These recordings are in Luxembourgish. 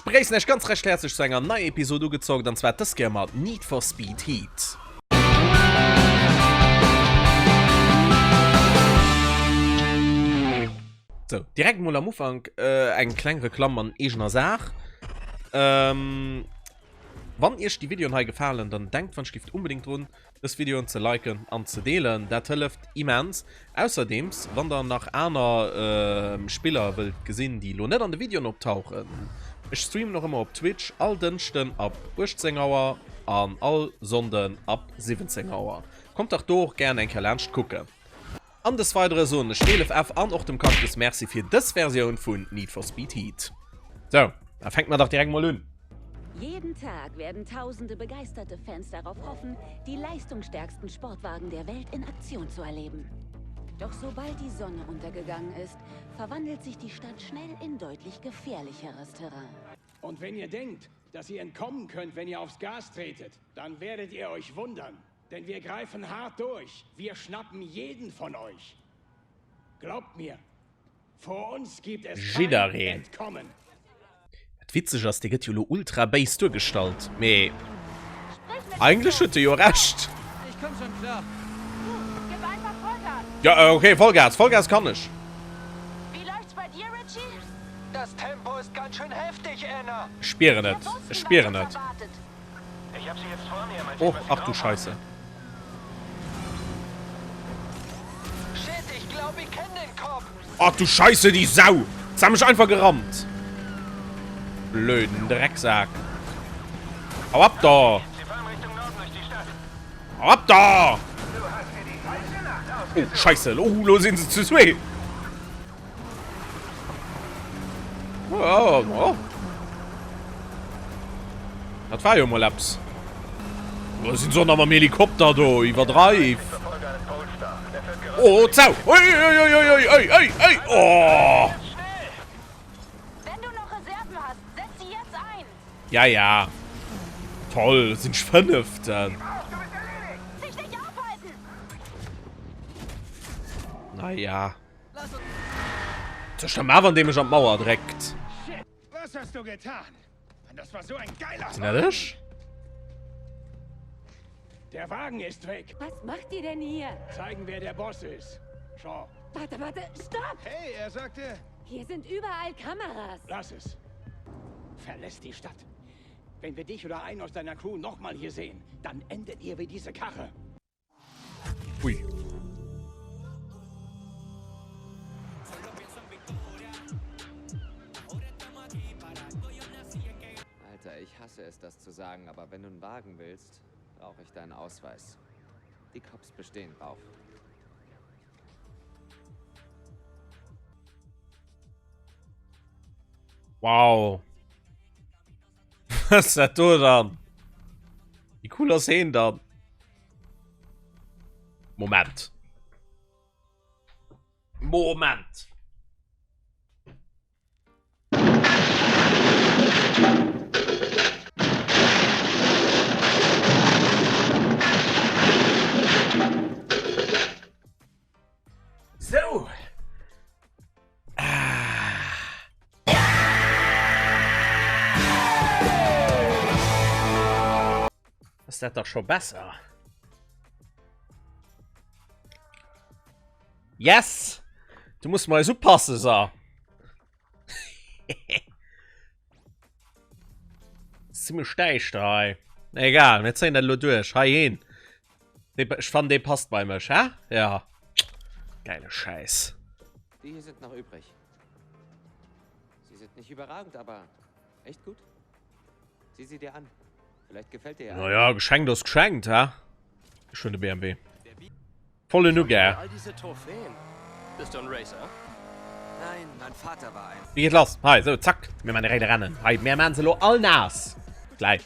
begréissen iech ganz recht häerzlech zu enger neier Episode ugezockt an zwar dës Kéier mat Need for Speed Heat. Sou, direkt mol am Ufank eng kleng Reklamm an eegener Saach. Wann iech déi Videoen hei gefalen, dann denkt wann ech gift unbedingt drun, dës Videoen ze liken an ze deelen, dat hëlleft immens. Ausserdeems, wann der nach aner Spiller wëllt gesinn, déi elo net an de Videoen optauchen, ech streamen och ëmmer op Twitch, all Dënschden ab 18 Auer an all Sonnden ab 17 Auer. Kommt dach do och gären eng Kéier laanscht kucken. An des Weidere soen ech 11F an och dem Cactus Merci fir dës Versioun vun Need for Speed Heat. Sou, da fänke mer dach direkt mol un. Jeden Tag werden tausende begeisterte Fans darauf hoffen, die leistungsstärksten Sportwagen der Welt in Aktion zu erleben. Doch sobald die Sonne untergegangen ist, verwandelt sich die Stadt schnell in deutlich gefährlicheres Terrain. Und wenn ihr denkt, dass ihr entkommen könnt, wenn ihr aufs Gas tretet, dann werdet ihr euch wundern. Denn wir greifen hart durch. Wir schnappen jeden von euch. Glaubt mir, vor uns gibt es kein Jiddereen. Entkommen. Wat witzeg ass, dee gëtt jo lo ultra béis duergestallt, mee eigentlech huet e jo Recht. Jo, ok, Vollgas, Vollgas kann ech. Ech spieren et, ech spieren et. Oh, ach du Scheisse. Ach du Scheisse, déi Sau! Se hat mech einfach gerammt. Blöden Drecksack. Hau ab da! Hau ab da! Oh, Scheisse. Oh, lo sinn se zu zwee. Oh, oh. Dat war jo mol eppes. Lo sinn se och nach mam Helikopter do, iwwerdreiw. Oh, Zau! Ui, ui, ui, ui, ui, ui, ui, ui, oh! Ja, ja. Toll, sinn ech Fënneften. Naja. Sech der Marvin, dee mech an d'Mauer dréckt. Sinn dat ech? Der Wagen ist weg. Was macht ihr denn hier? Zeigen, wer der Boss ist. Schau. Warte, warte, stopp! Hey, er sagte... Hier sind überall Kameras. Lass es. Verlässt die Stadt. Wenn wir dich oder einen aus deiner Crew nochmal hier sehen, dann endet ihr wie diese Karre. Ui. Alter, ich hasse es, das zu sagen, aber wenn du einen Wagen willst, brauche ich deinen Ausweis. Die Cops bestehen drauf. Wow. Was ist dat do dann? Wie cool ass heen dann? Moment. Moment. So. Ass dat dach scho besser. Yes! Du muss mal upassen, so. Ziemlich däischter hei. Egal, mir zéien dat elo duerch. Hei hin. Ech fannen, dee passt bei mech, hä? Ja. Geile Scheiß. Die hier sind noch übrig. Sie sind nicht überragend, aber echt gut. Sieh sie dir an. Vielleicht gefällt dir ja. Naja, geschenkt ass geschenkt, hä? Schöne BMW. Volle Nougat. All diese Trophäen. Bist du ein Racer? Nein, mein Vater war ein. Wie geet lass? Hei, so, zack. Mir man direkt rennen. Hei, mir man se lo all naass. Gleich.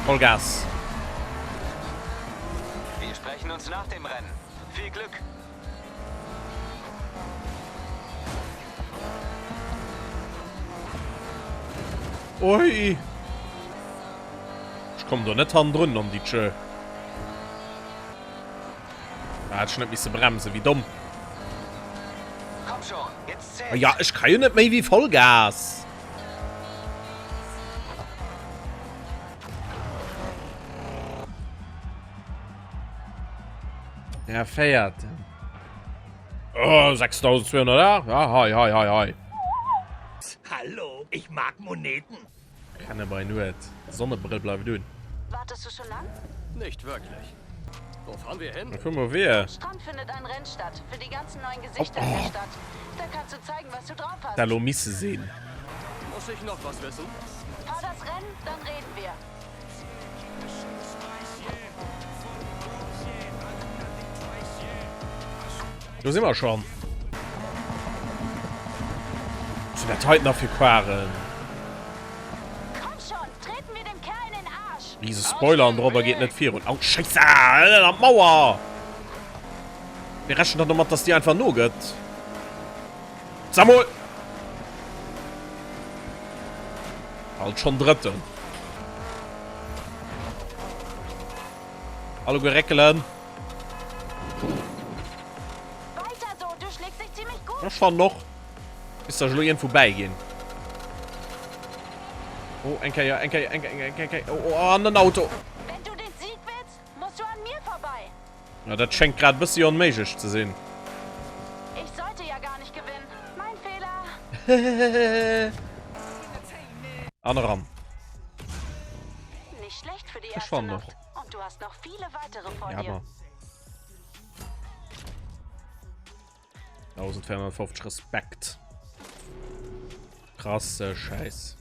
Vollgas. Wir sprechen uns nach dem Rennen. Viel Glück. Ui. Ech kommen do net hannendrun an déi Tschö. Da hätt ech net misse bremsen, wéi domm. schon, jetzt zählt's. Ja, ech ka jo net méi wéi Vollgas. Der Véierten. Oh, 6208. Ja, hei, hei, hei, hei. Hallo, ich mag Moneten. Kenne bei Nuet. Sonnebrëll bleift un. Wartest du schon lang? Nicht wirklich. Wo fahren wir hin? Da fuer mer wier. Am Strand findet ein Rennen statt für die ganzen neuen Gesichter in der Stadt. Da kannst du zeigen, was du drauf hast. Dat lo misse sinn. Muss ich noch was wissen? Fahr das Rennen, dann reden wir. Do si mer schonn. Was sinn dat heiten nach fir Quaren? Riese Spoiler an dorobber geet net virun. Au, Scheisse! An d'Mauer! Mir rechnen dann domat, dass déi einfach nogëtt. Sag mol! Alt schon Drëtten. Alleguer reckelen. Ech fannen och, bis der ech elo iergendwou bäiginn. Oh, eng Kéier, eng Kéier, eng Kéier, eng Kéier, oh, oh, an den Auto. Na, dat schéngt grad e bëssi onméiglech ze sinn. An eran. Ech fannen och. Ja, ma. 1450 Respekt. Krasse Scheiß.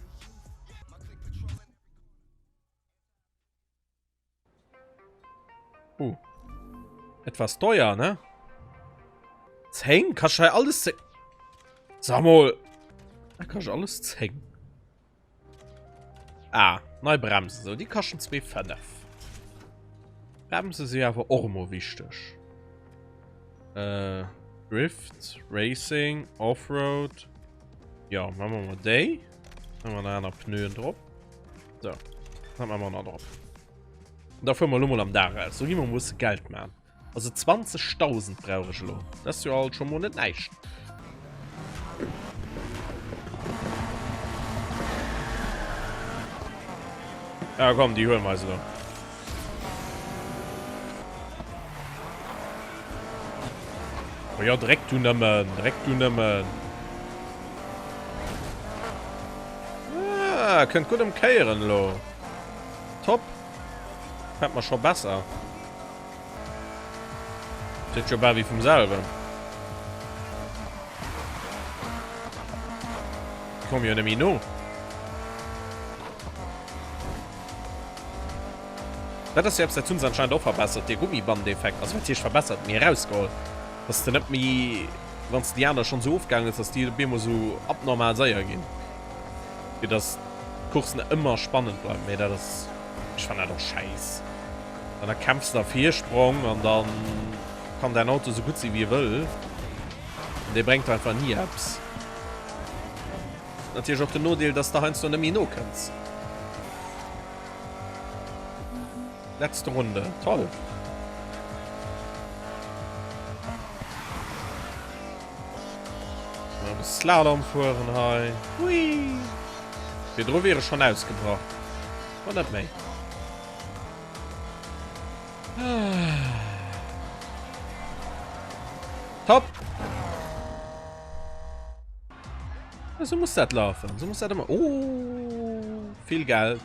Uh. Etwas teuer, ne? 10? Kannst du alles 10? Sag mal. Da kannst du alles 10. Ah, nei Bremsen. So, die kaschten 2,5. Bremsen sind aber auch immer wichtig. Äh, Drift, Racing, Offroad. Ja, machen wir mal die. Haben wir nach Pneuen drauf. So, dann machen wir noch drauf. Da fuhren wir elo mol am Dag raus. Do gi mer mol e bësse Geld man. Also 20.000 brauch ech elo. Dat ass jo alt scho mol net näischt. Ja komm, déi huele mer eis elo. Oh ja, dréck du nëmmen, dréck du nëmmen. Ah, kënnt gutt ëmkéieren elo. Top. Gefällt mer scho besser. Seet jo bal wéi vum selwen. Déi komme jo net méi no. Dat ass jo eppes, dat hunn se anscheinend och verbessert, dee Gummibandeffekt. Also wat heescht verbessert, mee erausgeholl, dass de net méi, wann s de déi aner schonn esou ofgaangen hues, dass déi op eemol esou abnormal séier ginn. Fir dass d'Coursen ëmmer spannend bleiwen. Mee dat ass, ech fannen dat och schäiss. Dann erkämpfs de der Virsprong an dann kann däin Auto esou gutt si wéi e wëll, an dee bréngt der einfach ni eppes. Natierlech och den Nodeel, dass de heiansdo net méi nokënns. Letzte Runde, toll. Mal e Slalom fueren hei. Hui! Virdru wier ech schonn ausgebrach. Ma net méi. Top! Esou muss dat lafen. Esou muss dat ëmmer. Oh, vill Geld.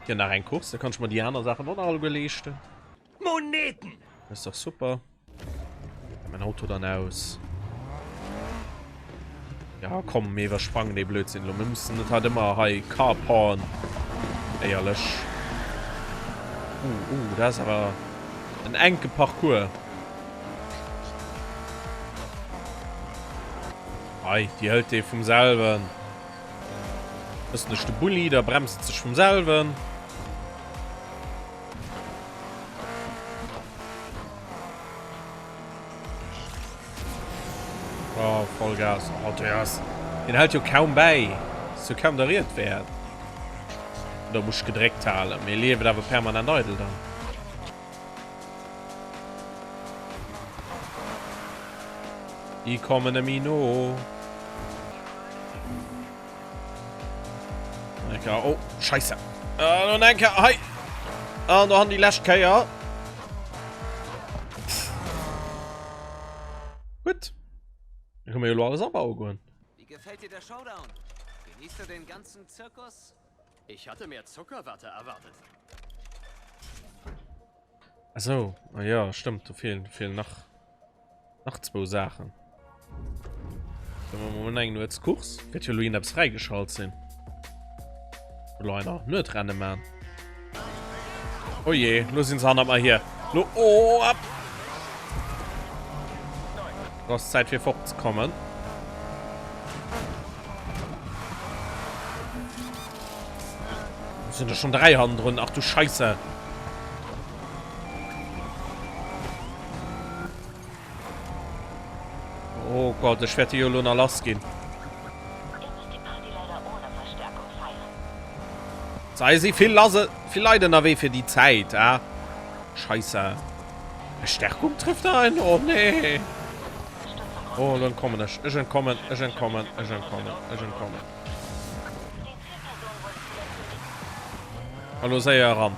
Hier nach eng Course, da kann ech mer déi aner Saachen och nach alleguer leeschten. Moneten! Das ist doch super. Mein Auto dann aus. Ja, komm, mir iwwersprangen dee Blödsinn elo. Mir mussen net halt ëmmer hei Carporn. Éierlech. Uh, uh, dat ass awer en enke Parcours. Hei, déi hëlt dee vum selwen. Bëssen duerch de Bulli, da bremst et sech vum selwen. Oh, Vollgas. Oh, der ass... Den hält jo kaum bäi. Ass jo kaum der Ried wäert. Oder muss ich gedréckt halen? Mir liewen awer permanent eidel dann. Déi kommen nëmme no. Eng Kéier, oh, Scheisse. An eng Kéier, hei. An do han déi lescht Kéier. Gutt. Da kënne mer jo elo alles abaue goen. Wie gefällt dir der Showdown? Genießt du den ganzen Zirkus? Ich hatte mehr Zuckerwatte erwartet. Ach so, ah ja, stimmt, do fehlen, fehlen nach, nach zwou Saachen. Da maache mer mol eng Nuetscourse. Wäert jo elo iergendeppes fräigeschalt sinn. Elo hei nach Nuetrenne man. Oh je, lo sinn se hannert mer hier. Lo, oh, ab! Lo ass Zäit fir fort ze kommen. Sind da schon drei hannendrun? Ach du Scheiße. Oh Gott, ech wäerte jo elo nach lass ginn. Sei si vill lasse vill Leit ënnerwee fir déi Zäit, ah? Scheisse. Verstärkung trifft ein? Oh nee. Oh, dann kommen ech. Ech entkommen, ech entkommen, ech entkommen, ech entkommen. Hallo, séier eran.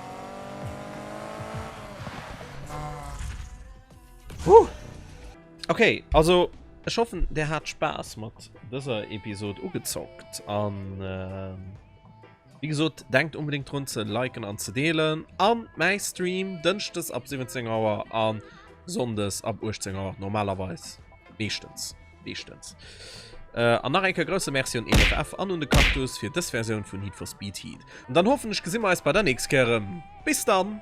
Huh. Okay, also ech hoffen, der hat Spaß mat dëser Episode ugezockt an äh, wéi gesot, denkt unbedingt drun ze liken an ze deelen an mäi Stream dënschdes ab 17 Auer an Sonndes ab 18 Auer normalerweis meeschtens meeschtens. Äh, an nach eng Kéier grousse Merci un EFF an un de Cactus fir dës Versioun vun Need for Speed Heat. An dann hoffen ech gesi mer eis bei der nächst Kéier erëm. Bis dann!